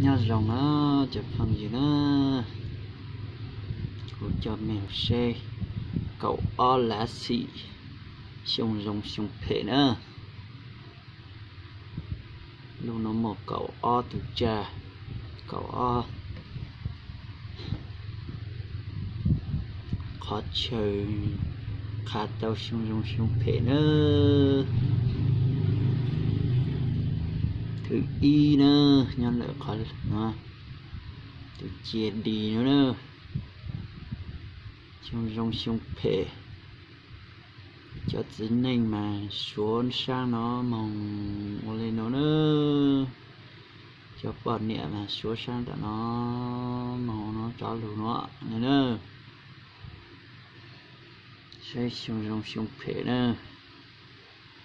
Nyob zoo na cov phooj ywg na, kuv coj mej saib kaum ob lav xim xyoo zoo xyoo phem na. Lub no muaj kaum ob tus tsaj, kaum ob qhov chaw qha tau xyoo zoo xyoo phem na. Thwv ib na, nyob ntawm qhov no, tus cia di no na, xyoo zoo xyoo phem. Cov txiv neej mas suav saab no moog ua le no na. Cov poj niam mas suav saab tam no moog no, cov lug no na. Saib xyoo zoo xyoo phem na.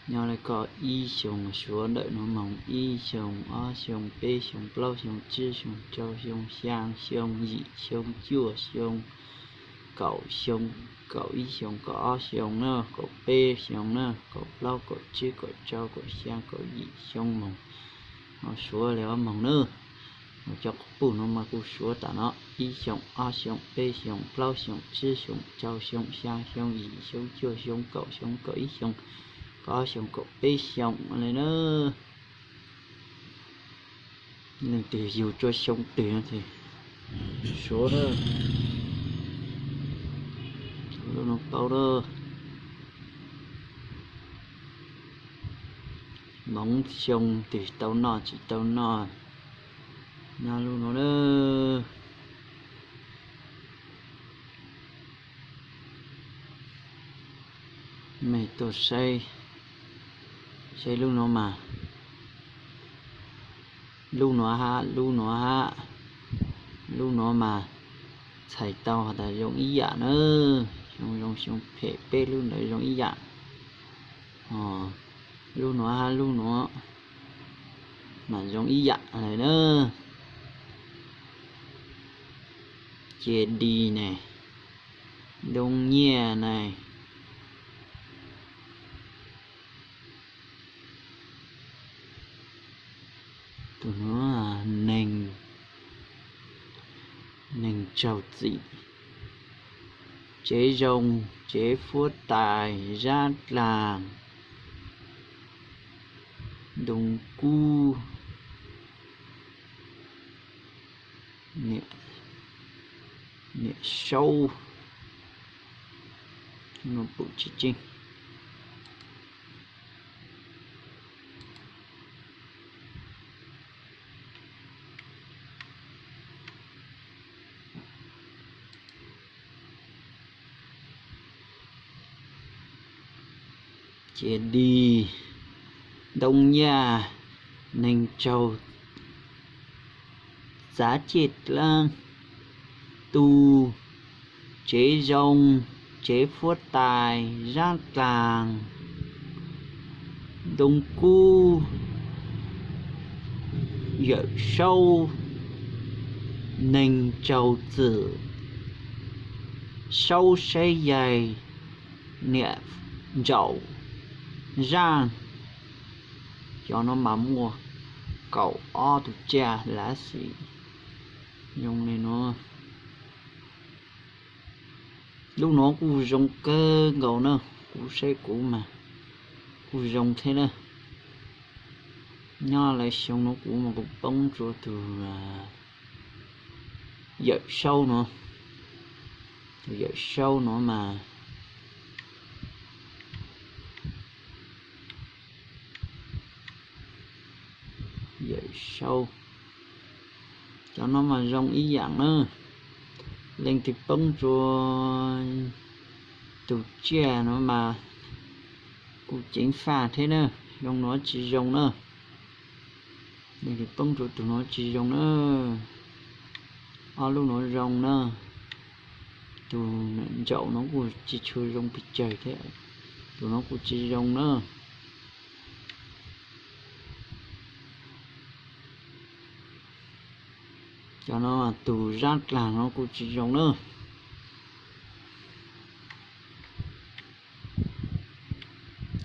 Nyob le koj ib xyoos, suav ntawm no moog ib xyoos, ob xyoos, peb xyoos, plaub xyoos, tsib xyoos, rau xyoo, xyaa xyoo, yim xyoo, cuaj xyoo, kaum xyoo, kaum ib xyoos, kaum ob xyoos na, kaum peb xyoos na, kaum plaub, kaum tsib, kaum rau, kaum xyaa, kaum yim xyoo moog. No suav le ob moog na. Cov quas puj no mas kuj suav tam no, ib xyoos, ob xyoos, peb xyoos, plaub xyoos, tsib xyoos, rau xyoo, xyaa xyoo, yim xyoo, cuaj xyoo, kaum xyoo, kaum ib xyoos, kaum ob xyoos, kaum peb xyoos le na. Leej twg yug tsua xyoo twg no ces suav na. Lub no paub lawm. Moov xyoo twg tau noj tsis tau noj, nyob lub no na. Mej tuaj saib, saib lub no mas, lub no hab lub no hab, lub no mas txhais tau has tas zoo ib yam na. Xyoo zoo xyoo phem peb lub ntawd zoo ib yam. Lub no hab lub no mas zoo ib yam lawm na. Ces di ne, ntoo nyiaj ne, tus no neeg, neeg tsaug txim, tsev zoo, tsev fuab tais, zab dlaag, ntoo kub, niam saub, no pum tsis tseeb. Ces di, ntoo nyiaj, neeg tsaug, txav ciaj dlaab, tu, tsev zoo, tsev fuab tais, zab dlaag, ntoo kub, yawm saub, neeg tsaug txim, saub saib yaig, niam ntsaum, zaaj. Cov no mas muaj kaum ob tug tsaj lav xim zoo li no. Lub no kuj zoo kawg nkaus na, kuv saib kuv mas kuj zoo thiab na. Nyob lawv xyoo no kuv mas kuv poob rua tus yawm saub no, tus yawm saub no mas yawm saub. Cov no mas zoo ib yaam na. Leej twg poob rua tus tsiaj no mas kuj ceev faj thiab na. Zoo no tsis zoo na. Leej twg poob rua tus no tsis zoo na. Ob lub no zoo na. Tus ntsaum no kuj tsis tshua zoo pes tsawg thiab. Tus no kuj tsis zoo na. Cov no tus zab dlaag no kuj tsis zoo na.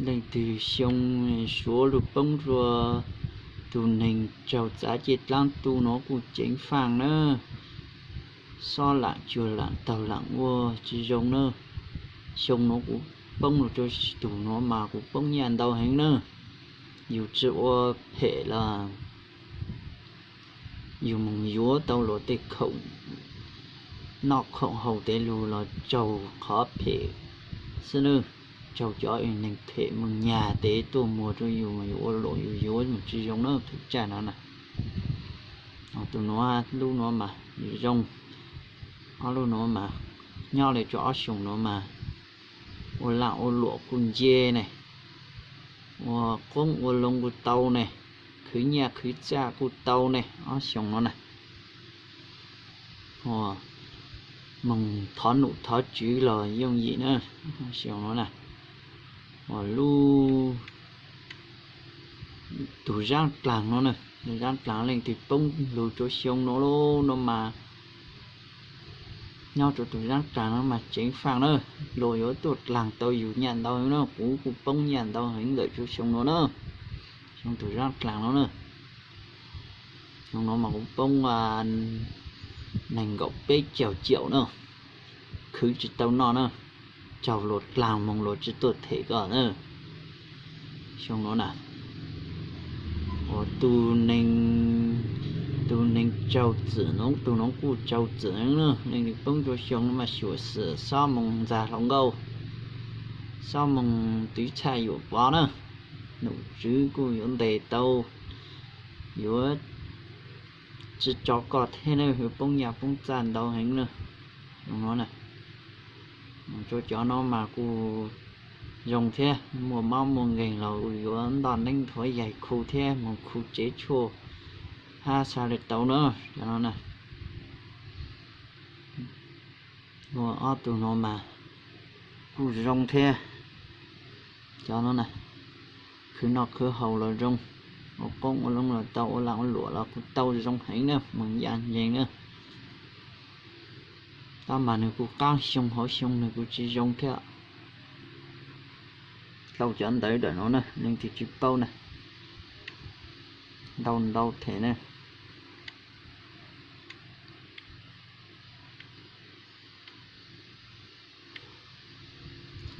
Leej twg xyoo suav lug poob rua Tus neeg raug txav cej dlaab tu nuav kuj ceev faaj na, xob laam cuag laam taug laam ua tsi zoo na. Xyoo nuav kuv poob lug rua tug nuav mas kuv poob nyaj ntau heev na. Yug tsi ua phem los yug moog yuav tau luas tej khoom noj khoom haus tes lug los raug qhov phem xwb na, raug cov neeg phem moog nyag tes tuaj muag rua yug mas yug ua luam yug yuav moog tsi zoo na tug tsaj nuav na. Tus nuav lub nuav mas zoo, ob lub nuav mas nyob le rua ob xyoo nuav mas ua laaj ua luam kuj nce ne, ua qoob ua loo kuj tau ne, khwv nyaj khwv txaj kuj tau ne ob xyoo nuav na. Moog thov num thov tswv los yooj yim na, xyoo nuav na. Ua lub tug zaab dlaag nuav na, zaab dlaag leej twg poob lug rua xyoo nuav lub nuav mas nyob rua tug zaab dlaag nuav mas ceev faaj na, luas yuav tuaj dlaag tau yug nyaj ntau heev na, kuv kuj poob nyaj ntau heev ntawm rua xyoo nuav na. Xyoo tug zaab dlaag nuav na, xyoo nuav mas kuv poob neeg nkaum peb caug caum na, khwv tsi tau noj na, raug luas dlaag moog luas tsi tuaj them koj na. Xyoo nuav na, ua tus neeg raug txim nuav, tug nuav kuj raug txim na, leej twg poob rua xyoo nuav mas xyuam xim xob moog ntxag hluas nkauj, xob moog twv txhaj yuam pov na, num tswv kuj yuav ntes tau, yuav tsi tso koj thiab na, yuav poob nyaj poob txaj ntau heev na. Xyoo nuav na, rua cov nuav mas kuj zoo thiab, muaj mob muaj nkeeg los yuav ntoj neeb thuav yaig khu thiab, moog khu tsev tshuaj hab xa le tau na, cov nuav na. Ua ob tug nuav mas kuj zoo thiab, cov nuav na, khwv noj khwv haus los zoo, ua qoob ua loo los tau, ua laaj ua luam los kuj tau zoo heev na, moog yaj nceeg na. Tab mas nwg kuj qaab xyoo hauv xyoo nwg kuj tsi zoo thiab. Tau cov ntawv dawm nuav na, leej twg tsi paub na, ntau ntau them na.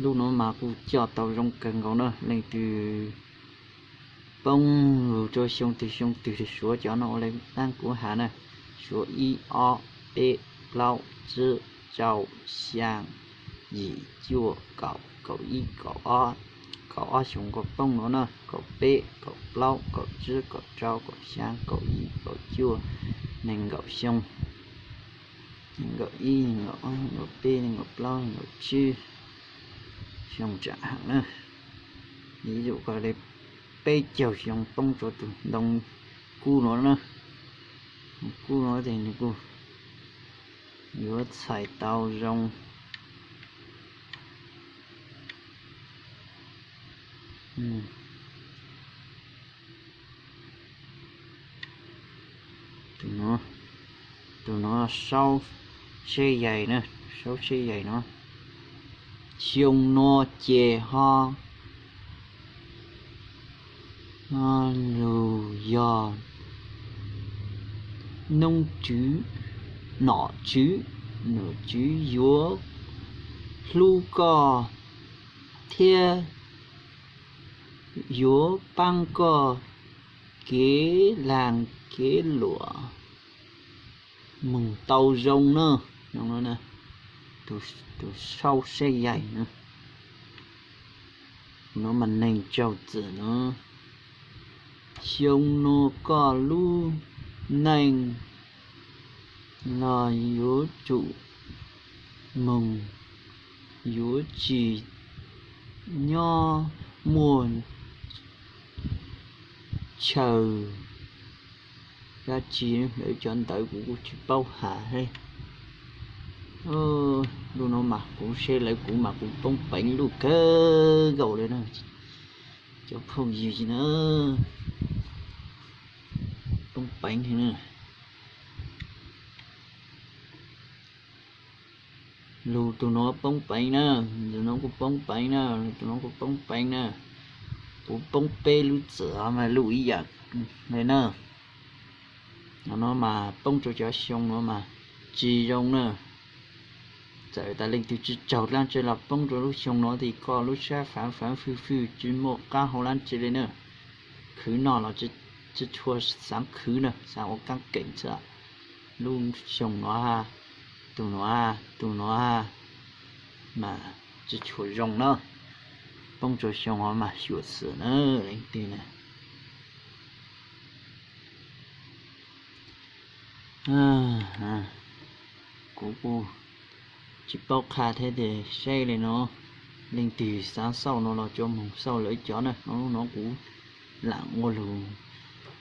Lub nuav mas kuj coj tau zoo kawg nkaus na, leej twg poob lug rua xyoo twg xyoo twg suav cov nuav ua le taab kuv has na, suav ib ob peb plaub tsib rau xyaa yim cuaj kaum kaum ib kaum ob, kaum ob xyoo kuj poob nuav na, kaum peb kaum plaub kaum tsib kaum rau kaum xyaa kaum yim kaum cuaj, nees nkaum xyoo, nees nkaum ib nees nkaum ob nees nkaum peb nees nkaum plaub nees nkaum tsib xyoo tsam heev na. Ib yum ko le peb caug xyoo poob rua tus ntoo kub nuav na, kub nuav tes nws kuj yuav txhais tau zoo. Tus nuav, tus nuav saub seb yaig na, saub seb yaig nuav. Xyoo nuav ces ho lug yog noob tswv, nom tswv, nom tswv yuav hlub koj thiab yuav paab koj kev laag kev luam moog tau zoo na. Tus saub seb yaig na, nuav mas neeg raug txim na. Xyoo nuav koj lub neej los yuav tsum moog, yuav tsis nyob muaj chaw dab tsi. Lawv cov ntawv kuv kuj tsis paub has thiab. Lub nuav mas kuv seb lawv kuv mas kuv poob peev lub kawg nkaus li na. Cov phooj ywg na, poob peev na. Lug tus nuav poob peev na, tus nuav kuj poob peev na, tus nuav kuj poob peev na. Kuv poob peb lub txwm mas lub ib yam. Li na, no mas poob rau cov xyoo no mas tsis zoo na. Txawm tas leej twg tsis tsaug dlaab tsi los poob rau lub xyoo no ces koj lub sab faav faav fwj fwj tsis muaj qaab hau dlaab tsi li na. Khwv noj los tsis tshua xaav khwv na, xaav ua kaab keem xwb. Lub xyoo no, tus no, tus no mas tsis tshua zoo na. Poob rau xyoo no mas xyuam xim na, leej twg na. Kuv kuj tsis paub qha thiab tias saib li no, leej twg xaav xauj no los tsuas moog xauj lawv cov na. Hnub no kuv lam ua lug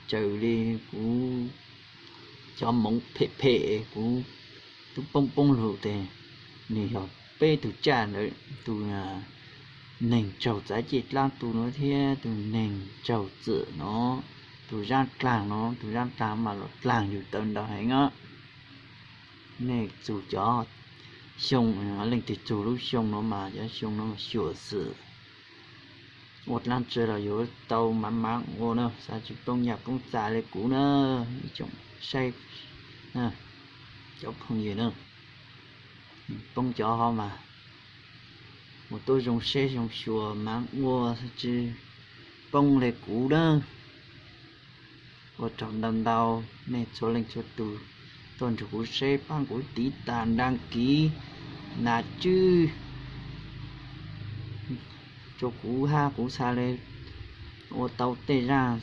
tsaws li kuv cov moov phem phem kuv tub poob poob lug tes, nwg yog peb tug tsaj ntawd, tus neeg tsaug txav caj dlaab tu no thiab tus neeg tsaug txim no, tus zaab dlaag no, tus zaab dlaag mas los dlaag yug tau ntau heev os. Nej txug cov xyoo, leej twg txug lub xyoo no mas cov xyoo no mas xyuam xim, ua dlaab tsi los yuav tau mav mav ua na, xav tsis poob yam poob txag li kuv na. Ib tsoom saib, cov phooj ywg na, poob cov ho mas mus tuab zoo saib zoo xyuas mav ua, tsis poob li kuv na. Ua tsaug ntau ntau nej txhua leej txhua tug tuaj nrug kuv saib, paab kuv tiv tas, dag kiv, nam tswb rua kuv hab kuv xaav le ua tau tej zaaj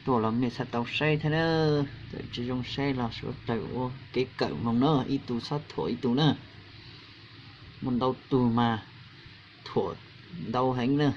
tuaj los mej xaav tau saib thiab na. Txawm tsis zoo saib los suav dlawg ua kev kawm moog na, ib tug txhob thuam ib tug na. Muaj ntau tug mas thuam ntau heev na,